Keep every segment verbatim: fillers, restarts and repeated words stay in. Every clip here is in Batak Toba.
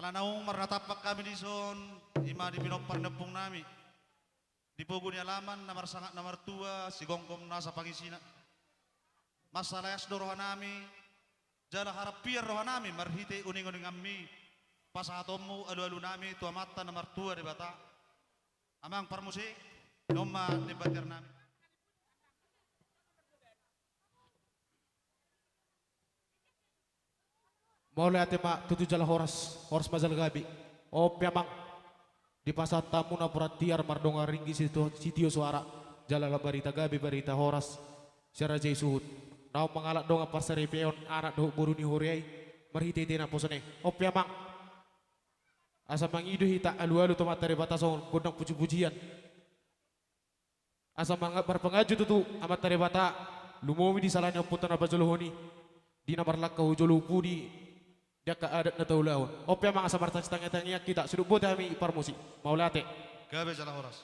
Naung marnatampak hami dison, i ma di pinompar ni ompung nami, di pogu ni alaman na marsangap na martua, sigomgom nasa pangisina. Mansai las do roha nami, jala harap piar roha nami marhite uninguninganmi pasahatonmu alualu nami tu Amanta na martua Debata. Amang parmusik, on ma demban tiar nami. Mauliate ma tutu jala horas, horas ma jala gabe. On pe amang, dipasahat hamu napuran tiar mardongan ringgit sitio, sitio soara, jala barita gabe, barita horas sian raja i suhut. Naung mangalap dongan parsaripeon anak dohot boru ni huria i, marhitehite naposona i. On pe amang, asa mangido hita alualu tu Amanta Debata songon gondang pujipujian. Asa manga-, marpanganju tutu Amanta Debata, lumobi di sala ni ompunta na parjolohon i, di na marlangka hu jolo hu pudi, di angka adat na taulahon. On pe amang asa martangiangtangiang hita, sidung boti hami parmusik. Mauliate. Gabe jala horas.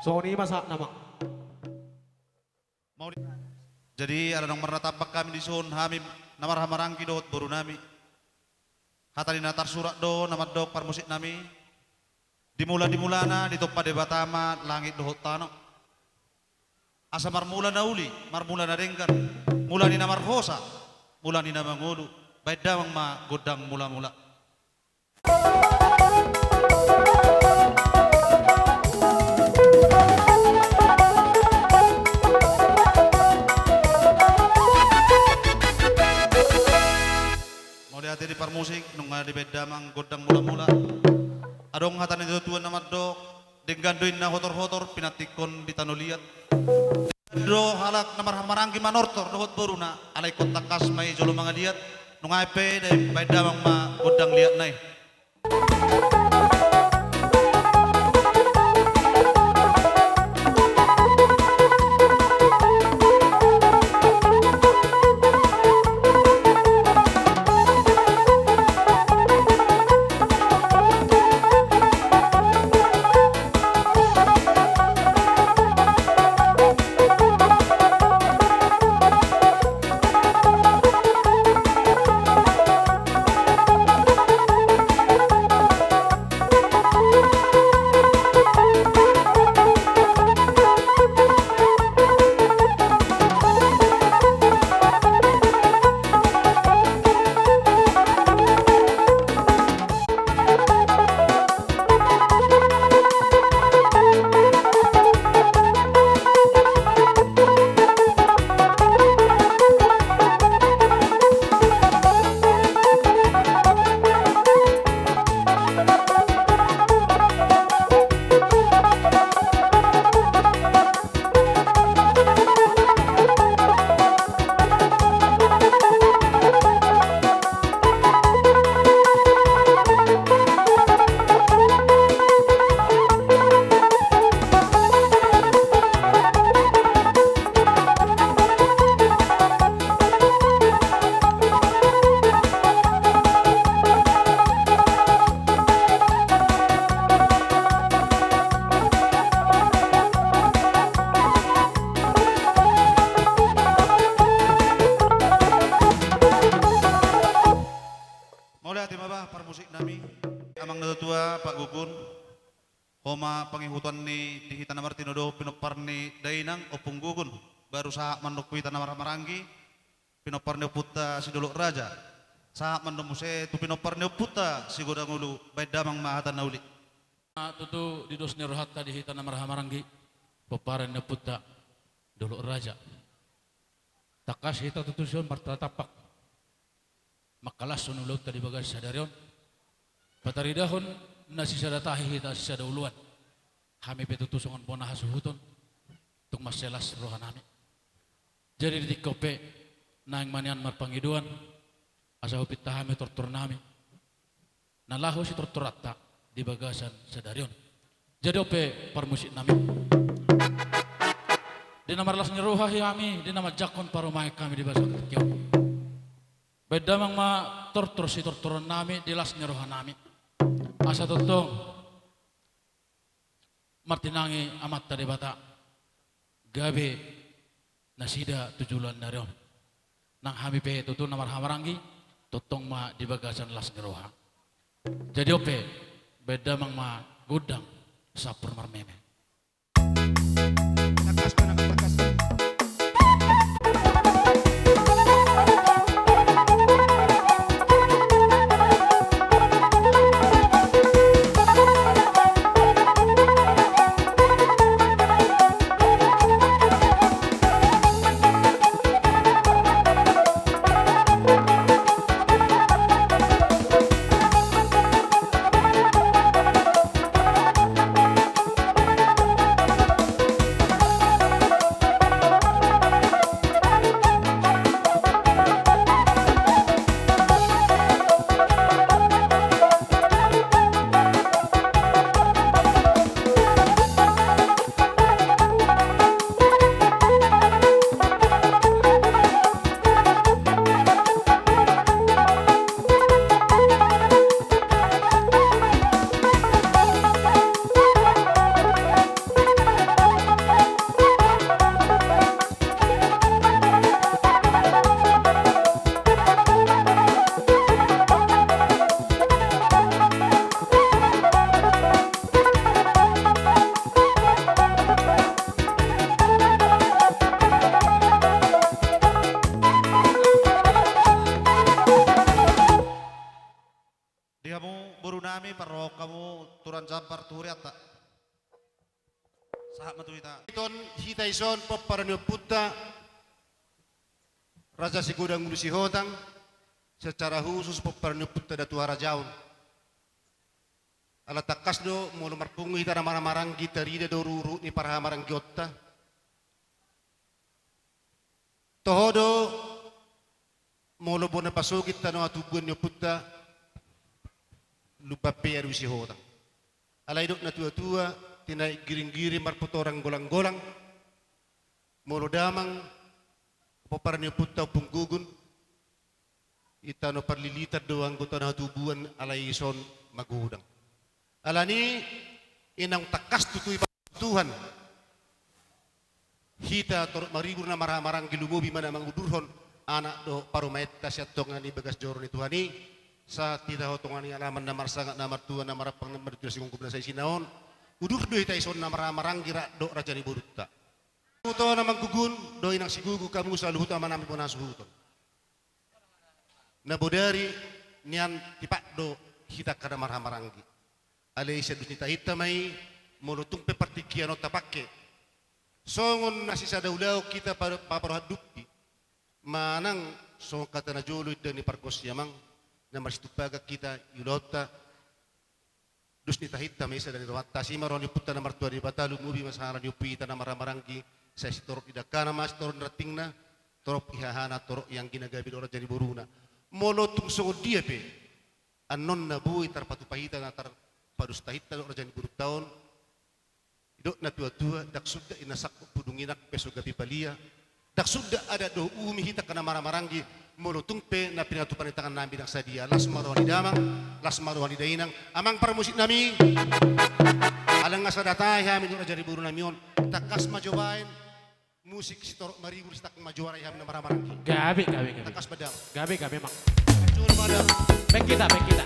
Songon i ma sahat nama. Mau di-, jadi, ala naung marnatampak hami dison, hami na marhahamaranggi dohot boru nami. Hata ni na tarsurat do na mandok parmusik nami. Dimula, dimulana ditompa Debata ma langit dohot tano. Asa marmula na uli, marmula na denggan, mula ni na marhosa, mula ni na mangolu, baen damang ma gondang mulamula. Mauliate di parmusik, nunga dibaen damang gondang mulamula. Adong hata ni natuatua na mandok, denggan do inna hotorhotor pinantikhon di tano liat. Do halak na marhahamaranggi manortor dohot boruna, ala ingkon tangkas ma i jolo mangaliat, nunga i pe dibaen damang ma gondang liatna i. Ho ma pangihuton ni di hita na martinodohon pinompar ni dainang Ompung Gugun, baru sahat mandok tu hita na marhahamaranggi, pinompar ni ompunta si Dolok Raja. Sahat mandok muse tu pinompar ni ompunta si Godang Ulu, baen damang ma hata na uli. Tutu di dos ni rohanta di hita na marhahamaranggi, pomparan ni ompunta Dolok Raja. Tangkas hita tutu songon martatampak mangkalashon ulaonta di bagasan sadari on, pataridahon na sisada tahi hita sisada uluan. Hami pe tutu songon bona hasuhuton, tung mansai las rohanami. Jadi di tingki on pe, naeng ma nian marpangidoan, asa hupinta hami tortornami na laho sitortoranta di bagasan sadari on. Jadi on pe parmusiknami, di na marlas ni roha hami, di na manjangkon parumaen hami di bagasan tingki on, baen damang ma tortor sitortoronnami di las ni rohanami, asa tongtong martinangi Amanta Debata gabe nasida tu joloan ni ari on. Nang hami pe tutu na marhahamaranggi, tongtong ma di bagasan las ni roha. Jadi on pe, baen damang ma gondang sampur marmeme. Tangkas ma, tangkas. Di hamu borunami, parrohahon hamu turan jambar tu hurianta. Sahat ma tu hita. Iton hita ison pomparan ni ompunta Raja Sigodang Ulu Sihotang, secara khusus pomparan ni ompunta Datu Harajaon. Ala tangkas do molo marpungu hita na marhahamaranggi, tarida do ruhut ni parhahamaranggianta. Toho do molo bona pasogit tano hatubuan ni ompunta Lumban Pea Ulu Sihotang. Alai didok natuatua, tinaik giringgiring marpotorang golanggolang. Molo damang pomparan ni ompunta Ompung Gugun, i tano parlilitan do anggo tano hatubuan, alai ison magodang. Alani i naung tangkas tutu i Tuhan. Hita Torop Maribur na marhahamaranggi, lumobi ma na mangudurhon anak dohot parumaenta sian tonga ni bagas joro ni Tuhan i, sahat hita tu tonga ni alaman na marsangap na martua na marampang na martua, sigomgom na saisina on. Udur do hita ison na marhahamaranggi rap dohot raja ni borunta. Saluhut on Amang Gugun dohot Inang Sigugu, hamu saluhut amanami bona hasuhuton. Na bodari nian tipak do hita angka na marhahamaranggi. Alai sian dos ni tahinta ma i, molo tung pe partingkian on tapangke songon na sisada ulaon hita pa-, paparohahon dumpi, manang songon hata na jolo inda ni pargonsi amang na marsitumpahan hita di ulaonta. Dos ni tahinta ma i sada ni rohanta. Asi ma roha ni Ompunta na martua Debata, lumobi ma sahala ni ompu hita na marhahamaranggi, sai sitorop ni dangkana ma sitorop ni rantingna, torop ni hahana, torop ni anggina gabe dohot raja ni boruna. Molo tung songon dia pe annon na boi tarpatupa hita na tarpados tahinta dohot raja ni borunta on, didok natuatua, ndang suda inna sangkop pudung inang pe so gabe palia. Ndang suda adat dohot uhum i hita angka na marhahamaranggi, molo tung pe na pinatupa ni tangannami ndang sadia. Las ma roha ni damang, las ma roha ni dainang. Amang parmusiknami, ala nga sada tahi hami dohot raja ni borunami on. Tangkas ma jo baen musik Sitorop Maribur, sitangkang ma jo ari hami na marhahamaranggi. Gabe, gabe, gabe. Tangkas ma damang. Gabe, gabe, Mang. Jolo ma damang. Baen hita, baen hita.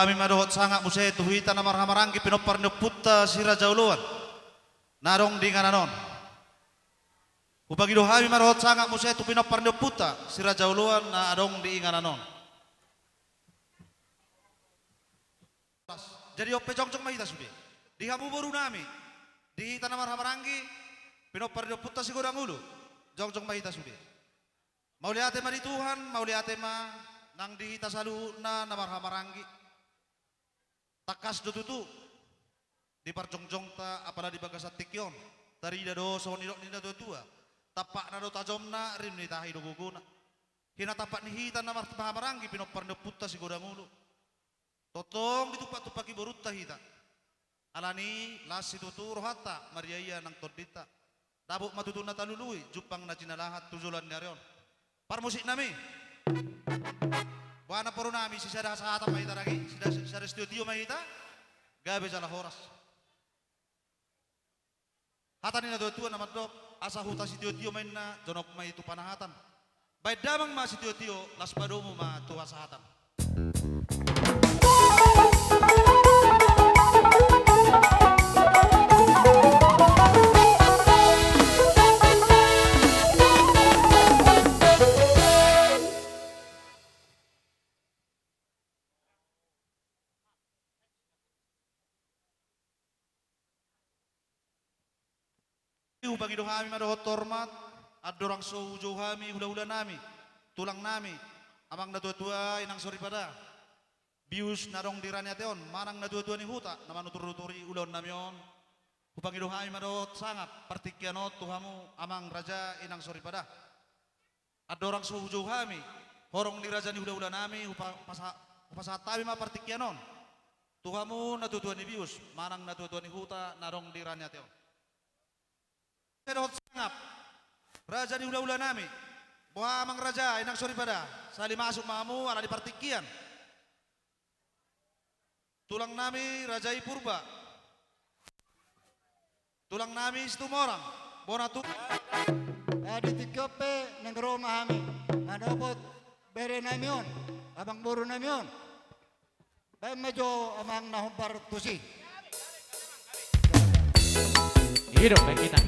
Hami ma dohot sangap muse tu hita na marhahamaranggi pinompar ni ompunta si Raja Oloan na adong di inganan on. Hupangido hami ma dohot sangap muse tu pinompar ni ompunta si Raja Oloan na adong di inganan on. Jadi on pe jongjong ma hita sude. Di hamu boru nami, di hita na marhahamaranggi pinompar ni ompunta si Godang Ulu, jongjong ma hita sude. Mauliate ma di Tuhan, mauliate ma nang di hita saluhutna na marhahamaranggi. Tangkas do tutu, di parjongjongta apala di bagasan tingki on, tarida do songon nidok ni natuatua: Tampakna do tajomna, rim ni tahi do gogona. Hinatampak ni hita na mar-, marhahamaranggi pinompar ni ompunta si Godang Ulu. Tongtong ditumpak-tumpaki borunta hita. Alani las situtu rohanta, mariaia nang tondinta. Dapot ma tutu na talului, jumpang na jinalahan tu joloan ni ari on. Parmusik nami. Boha namboru nami, sisada hasahatan ma hita dagi, sisada, sisada sitiotio ma hita. Gabe jala horas. Hata ni natuatua na mandok: Asa huta sitiotio ma inna, jonok ma i tu panahatan. Baen damang ma sitiotio, las padomu ma tu hasahatan. Hupangido hami ma dohot hormat, andorang so hujou hami hulahula nami, tulang nami, amang natuatua, inang soripada, bius na adong di Raeneate on, manang natuatua ni huta na manuturuturi ulaon nami on. Hupangido hami ma dohot sangap partingkian on tu hamu amang raja, inang soripada. Andorang so hujou hami horong ni raja ni hulahula nami, hupa-, pasa-, hupasahat hami ma partingkian on tu hamu natuatua ni bius manang natuatua ni huta na adong di Raeneate on. Dohot sangap raja ni hulahula nami, boha amang raja, inang soripada, sahali masuk ma hamu ala ni partingkian. Tulang nami raja i Purba. Tulang nami Situmorang, bona tu. Di tingki on pe naeng ro ma hami manopot bere nami on, amangboru nami on. Baen ma jo amang na hombar tusi. Hidup bagi kita.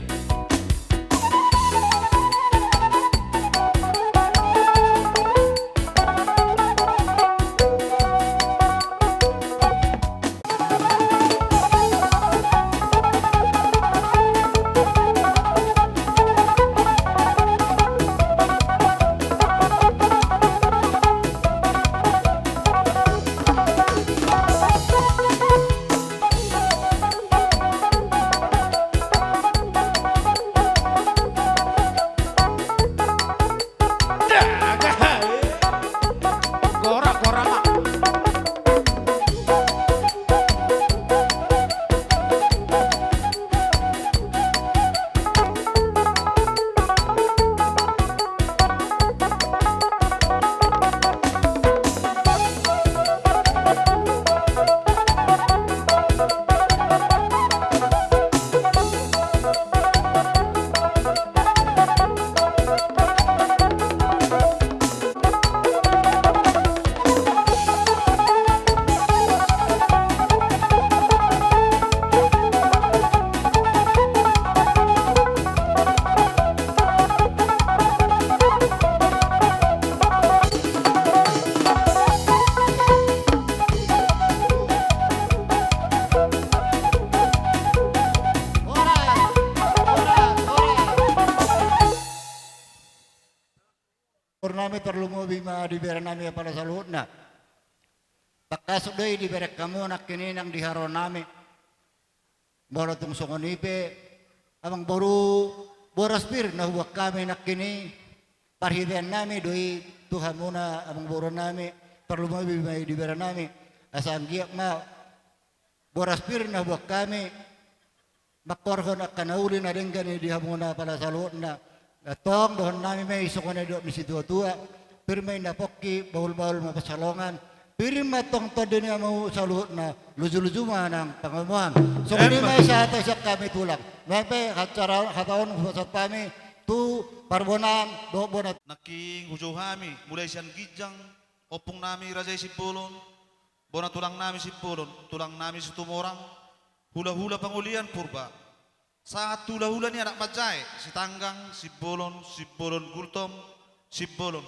Boru nami, tarlumobi ma di bere nami apala saluhutna. Tangkas do i dibereng hamu nangkin i nang di haroro nami. Molo tung songon i pe, amangboru, boras pir na huboan hami nangkin i, parhitean nami do i tu hamuna amangboru nami, tarlumobi ma i di bere nami. Asa anggiat ma boras pir na huboan hami, mangkorhon angka na uli na denggan i di hamuna apala saluhutna. Antong dohonon nami ma i songon na nidok ni situatua: Pir ma inna pongki, bahulbahul ma pansalongan. Pir ma antong tondi ni hamu saluhutna, lujuluju ma nang pangomoan. Songon i ma i sahat sian hami tulang. Nuaeng pe hata on hupasahat hami tu parbonaan dohot bona. Nangkin hujou hami mulai sian ginjang ompung nami raja i Simbolon, bona tulang nami Simbolon, tulang nami Situmorang, hula-hula pangolian Purba, sahat tu hula-hula ni anak manjae, Sitanggang, Simbolon, Simbolon Gultom, Simbolon,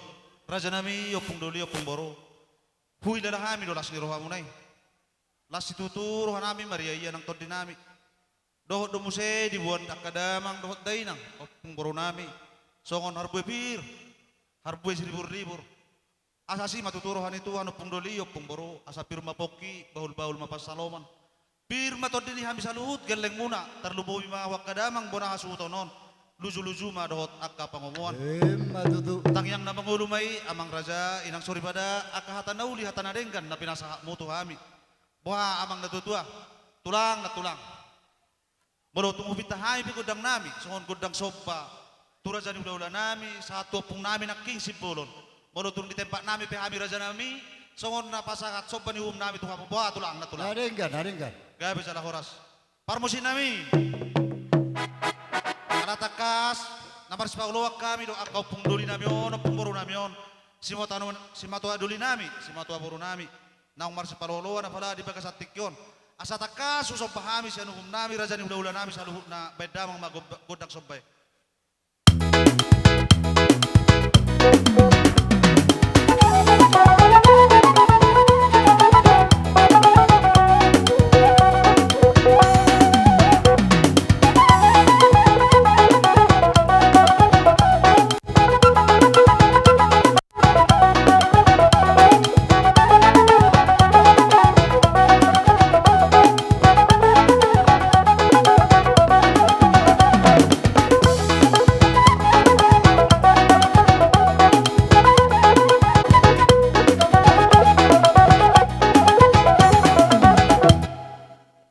raja nami, ompung doli, ompung boru. Huilala hami do las ni rohamuna i. Las situtu roha nami maria ia nang tondi nami. Dohot do muse diboan angka damang dohot dainang, ompung boru nami, songon harbue pir, harbue siribur-ribur. Asa asi ma tutu roha ni Tuhan, ompung doli, ompung boru, asa pir ma pongki, bahul-bahul ma pansalongan. Pir ma tondi ni hami saluhut gellengmuna, tarlumobi ma angka damang bona hasuhuton on, luju-luju ma dohot angka pangomoan. Ima tutu. Tangiang na mangolu ma i, amang raja, inang soripada, angka hata na uli, hata na denggan na pinasahatmu tu hami. Boha amang na tua-tua, tulang na tulang. Molo tung hupinta hami pe gondang nami, songon gondang somba tu raja ni hula-hula nami, sahat tu ompung nami nangkin Simbolon. Molo tung di tempat nami pe hami raja nami, songon na pasahat somba ni uhum nami tu hamu, boha tulang na tulang. Na denggan, na denggan. Gabe jala horas. Parmusik nami. Ala tangkas, na marsipaoloan hami do angka ompung doli nami on, ompung boru nami on. Simatua, simatua doli nami, simatua boru nami. Naung marsipaolo-oloan apala di bagasan tingki on. Asa tangkas husomba hami sian uhum nami, raja ni hula-hula nami saluhutna, baen damang ma gomba-, gondang somba i.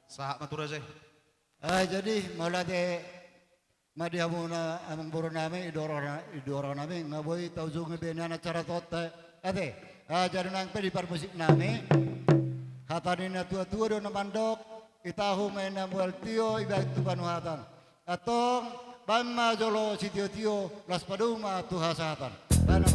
Sahat ma tu raja i. Ah, jadi, mauliate ma di hamuna amang boru nami, di roha na-, di roha nami, nga boi taujungi be nian acara tonta, ate. Ah, jadi nang pe di parmusik nami, hata ni na tua-tua do na mandok, i tahu ma i na mual tio, ibaen tu panuhatan. Antong, baen ma jolo sitio-tio, laos padomu ma tu hasahatan. Baen ma.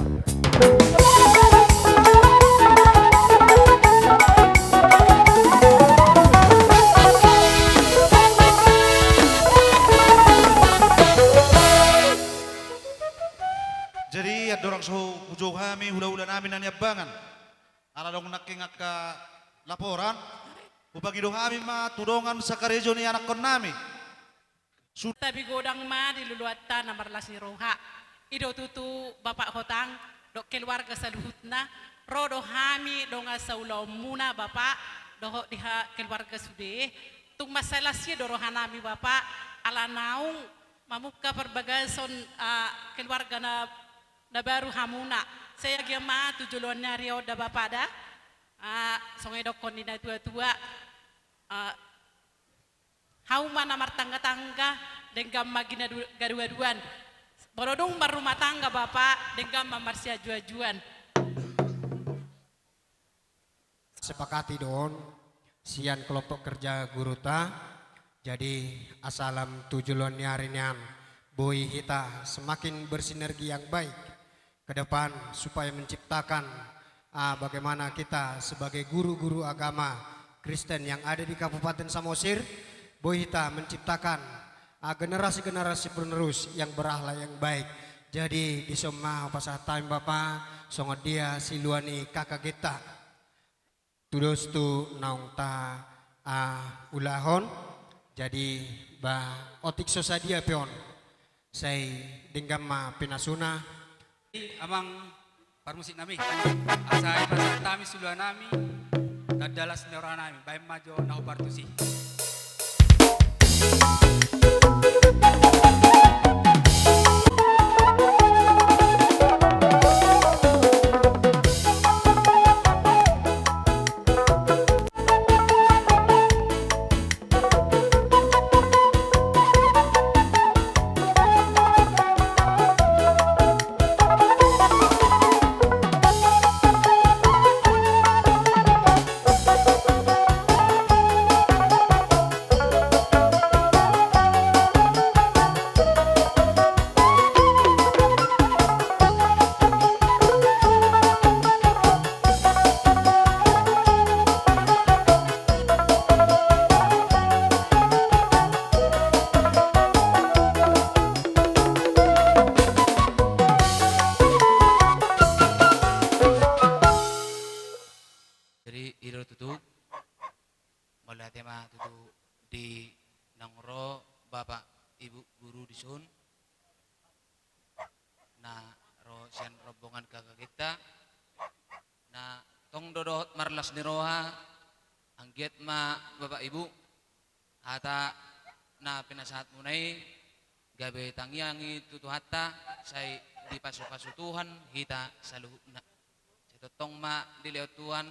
Jadi, andorang so hujou hami hula-hula nami na niambangan, ala adong nangkin angka laporan, hupangido hami ma tu dongan sakarejo ni anakkon nami. Tabi godang ma di luluanta na marlas ni roha. I do tutu Bapak Hotang dohot keluarga saluhutna, ro do hami dongan saulaonmuna Bapak, dohot di ha-, keluarga sude. Tung mansai las ia do roha nami Bapak, ala naung mamungka parbagason, ah, keluarga na, na baru hamuna. Sai agia ma tu joloan ni ari on da Bapak da. Ah, songon i dohonon ni na tua-tua. Ah, Hauma na martangga-tangga, denggan ma gina du-, gadugaduan. Molo dung marrumah tangga, Bapak, denggan ma marsiajuajuan. Sepakati do on, sian kelompok kerja guruta, jadi asa lam tu joloan ni ari nian, boi hita semakin bersinergi yang baik. Ke depan supaya menciptakan, ah, bagaimana kita sebagai guru-guru agama Kristen yang ada di Kabupaten Samosir, boi hita menciptakan, ah, generasi-generasi penerus yang berakhlak yang baik. Jadi, dison ma hupasahat hami Bapa, songon dia silua ni K K G ta. Tudos tu naung ta, ah, ulahon, jadi ba otik so sadia pe on, sai denggan ma pinasuna. Amang parmusik nami, asa i pasahat hami silua nami, tanda las ni roha nami, baen ma jo na hupartusi. Di naung ro Bapak Ibu guru dison, na ro sian rombongan kakak kita, na tong do dohot marlas ni roha, anggiat ma Bapak Ibu, hata na pinasahatmuna i gabe tangiang i tu Tuhanta, sai dipasupasu Tuhan hita saluhutna. Sai tongtong ma dilehon Tuhan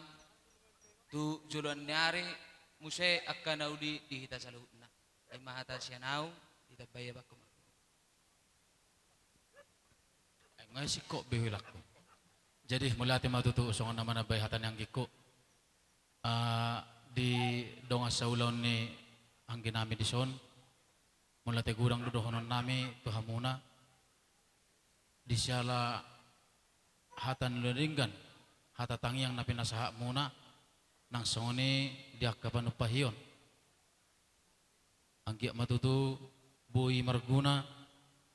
tu joloan ni ari, muse angka na uli di hita saluhutna. I ma hata sian ahu, ditambai ahu ma. Ai nga singkop be hulangku. Jadi mauliate ma tutu songon na manambai hata ni anggingku. Ah, di dongan saulaon ni anggi nami dison, mauliate godang do dohonon nami tu hamuna. Di siala hata na denggan, hata tangiang na pinasahatmuna, nang songon i di angka panumpahion. Anggiat ma tutu boi marguna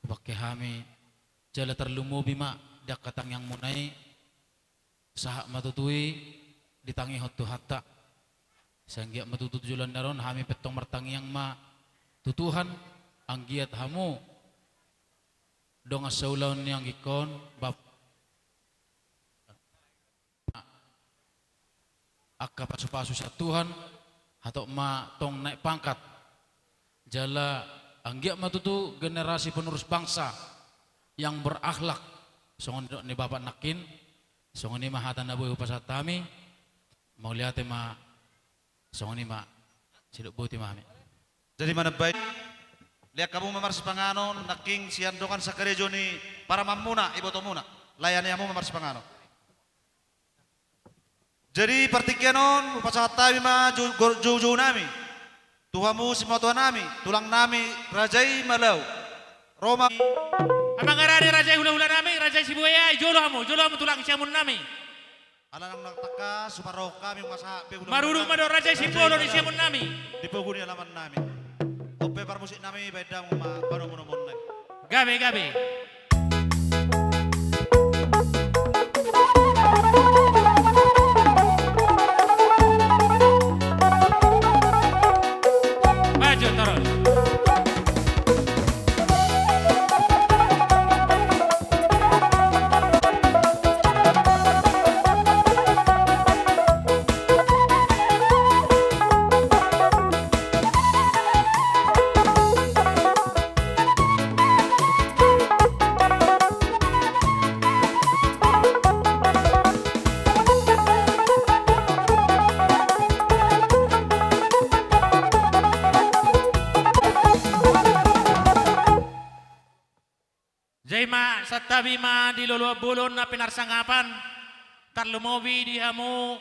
hupangke hami, jala tarlumobi ma di angka tangiangmuna i, sahat ma tutu i ditangihon Tuhanta. Sai anggiat ma tutu tu joloan ni ari on hami pe tong martangiang ma tu Tuhan, anggiat hamu dongan saulaon ni anggingkon, bap-, angka pasupasu sian Tuhan, hatop ma tong naek pangkat. Jala anggiat ma tutu generasi penerus bangsa yang berakhlak, songon didok ni bapak nangkin. Songon i ma hata na boi hupasahat hami. Mauliate ma. Songon i ma, sidok boti ma hami. Jadi manambai, liat hamu ma marsipanganon nangkin sian dongan sakarejo ni parumaenmuna, ibotomuna. Layani hamu ma marsipanganon. Jadi partingkian on hupasahat hami ma jou-, jou-, joujou nami tu hamu simatuanami, tulangnami, raja i Malau. Ro ma. Amang Arari, raja i hulahula nami, raja i Sibuea, jolo hamu, jolo hamu tulang siamun nami. Ala nang na tangkas, huparrohahon hami, hupasahat be. Marudut ma dohot raja i Simbolon i siamun nami. Di pogu ni alaman nami. On pe parmusik nami, baen damang ma panomunomuon nami. Gabe, gabe. Maju terus. Jadi ma, santabi ma di loloan bolon na pinarsangapan, tarlumobi di hamu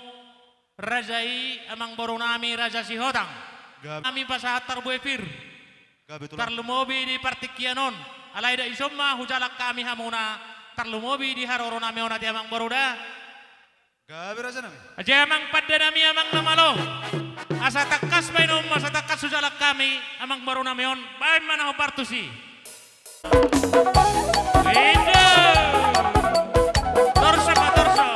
raja i amangboru nami Raja Sihotang. Gabe. Nami pasahat tarbue pir. Gabe tulang. Tarlumobi di partingkian on, alai da ison ma hujalang hami hamuna, tarlumobi di haroro nami on ate amangboru da. Gabe raja nami. Aja amang pande nami amang na malo. Asa tangkas baenon ma, asa tangkas hujalang hami amangboru nami on, baen ma na hombar tusi. Indo. Torso ma, torso.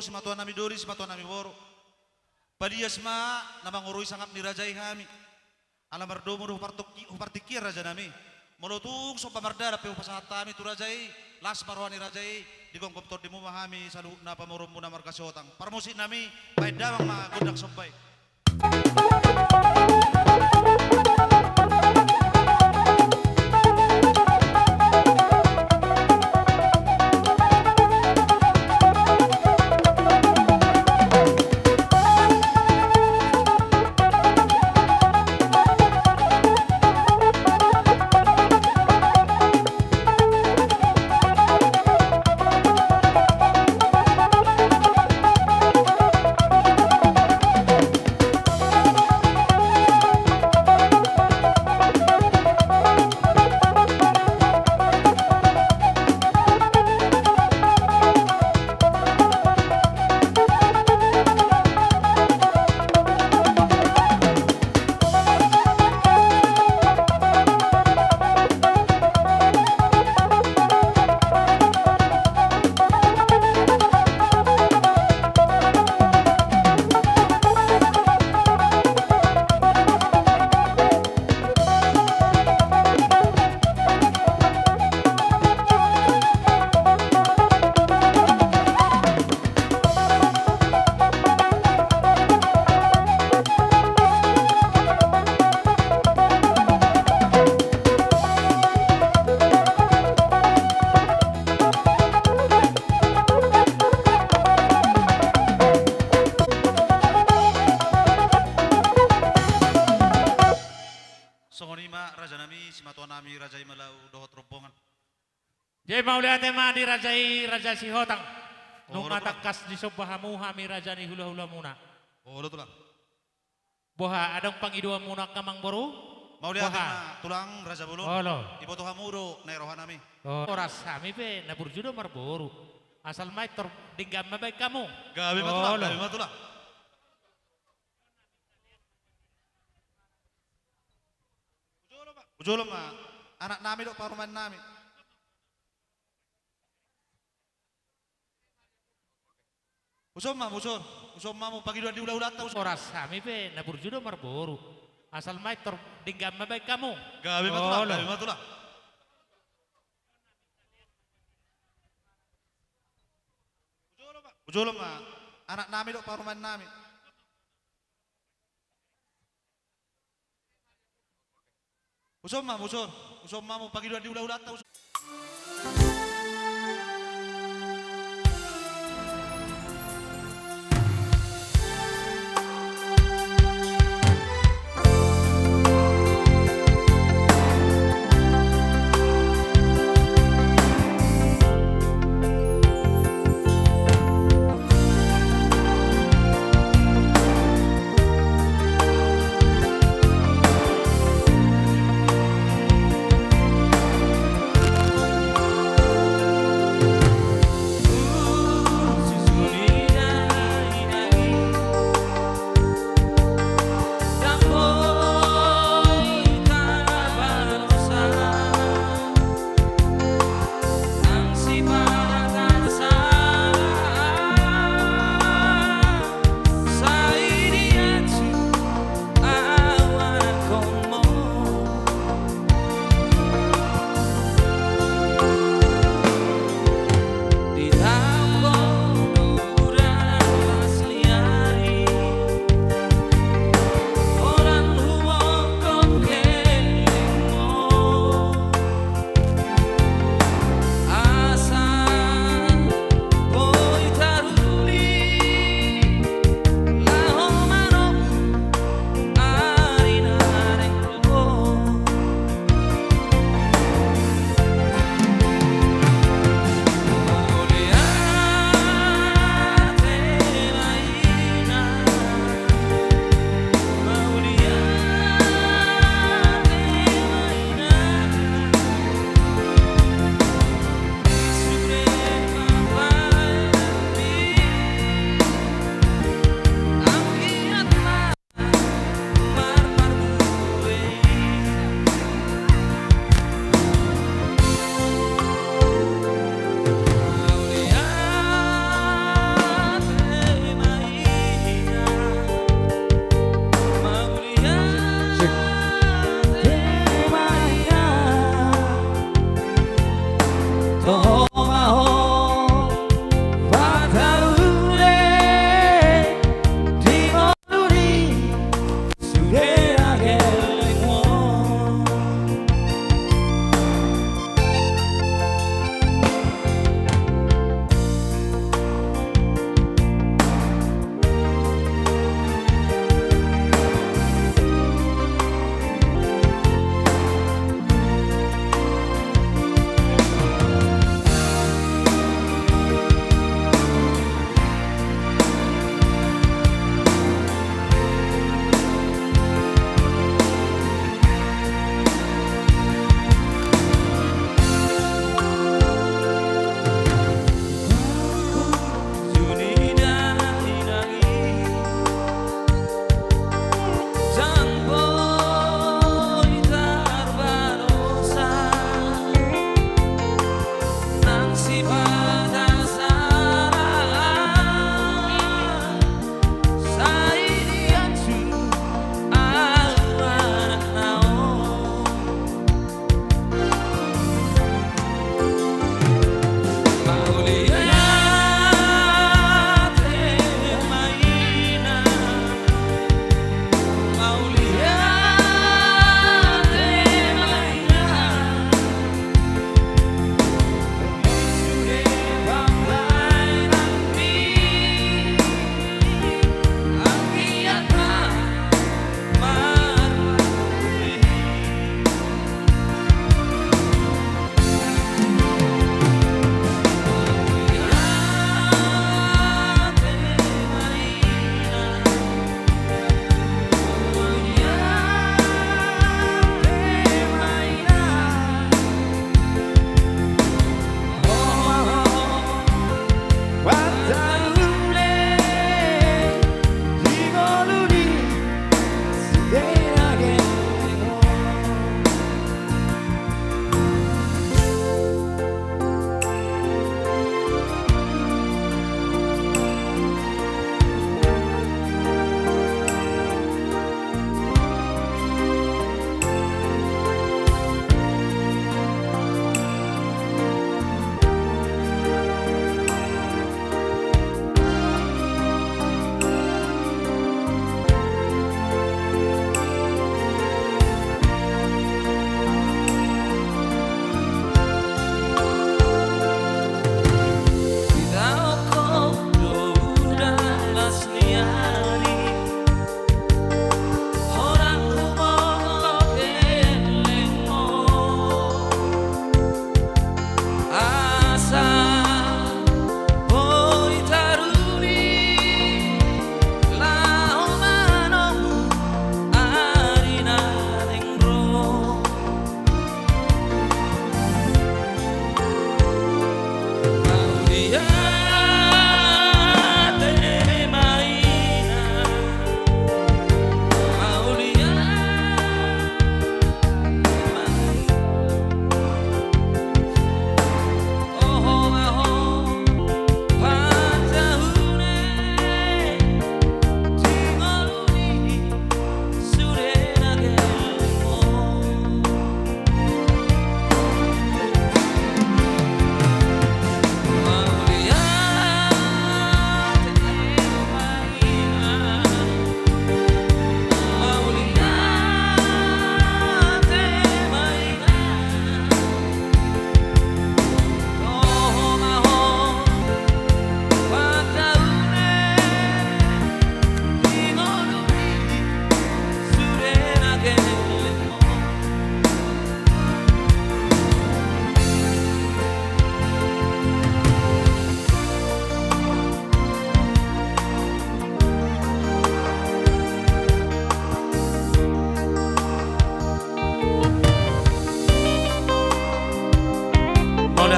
Simatuanami doli, simatuanami boru. Palias ma na mangorui sangap ni raja i hami. Ala mardomu do hupartongki-, hupartingkian rajanami. Molo tung somba mardalan pe hupasahat hami tu raja i, las ma roha ni raja i, digomgom tondimu ma hami saluhutna pamoruonmuna marga Sihotang. Parmusiknami, baen damang ma gondang somba i. Songon i ma rajanami, simatuanami raja i ma laho dohot rombongan. Jadi mauliate ma di raja i, raja Sihotang. Olo, nunga tulang. Tangkas disomba hamu hami raja ni hulahulamuna. Olo, tulang. Boha, adong pangidoanmuna angka amangboru? Mauliate ma tulang, raja bolon. Olo. Diboto hamu do na i rohanami. Olo. Horas, hami pe na burju do marboru. Asal ma pintor denggan ma baen hamu. Gabe ma tulang, olo, gabe ma tulang. Hujolo ma, hujolo ma. Anaknami dohot parumaennami. Huson ma, huson. Huson ma hamu pangidoan ni hulahulanta, huson. Horas, hami pe na burju do marboru. Asal ma pintor denggan ma baen hamu. Gabe ma tulang, olo, gabe ma tulang. Hujolo ma, hujolo ma. Anaknami dohot parumaennami. Huson ma, huson. Huson ma hamu pangidoan ni hulahulanta, huson.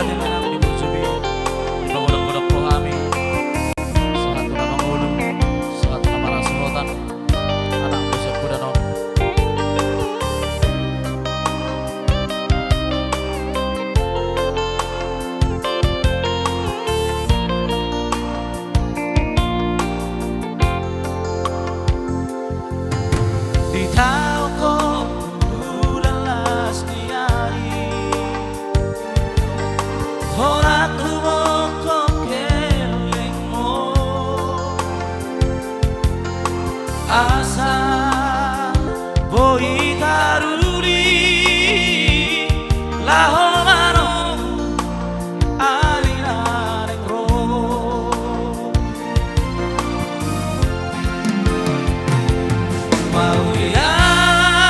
Di pagodanggodang ho hami, sahat tu na mangolu, sahat tu na marhasohotan, anak buset kuda non. Di taon on, udan las ni ari, holan tumongkop hellengmon. Asa boi taruli laho manongtong ari na naeng ro.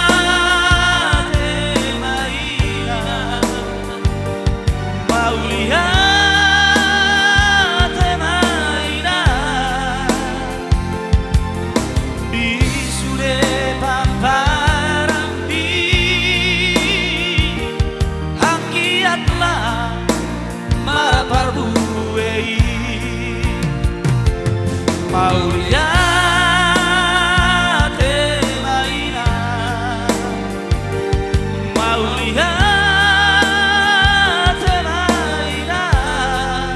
Mauliate ma inang, mauliate ma inang, di sude pamparanmi anggiat ma marparbue i. Mauliate ma inang, mauliate ma inang.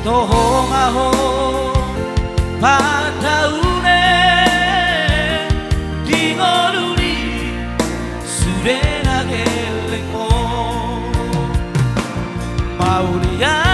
Toho ma ho pandaune di ngolu ni sude na hellengmon. Mauliate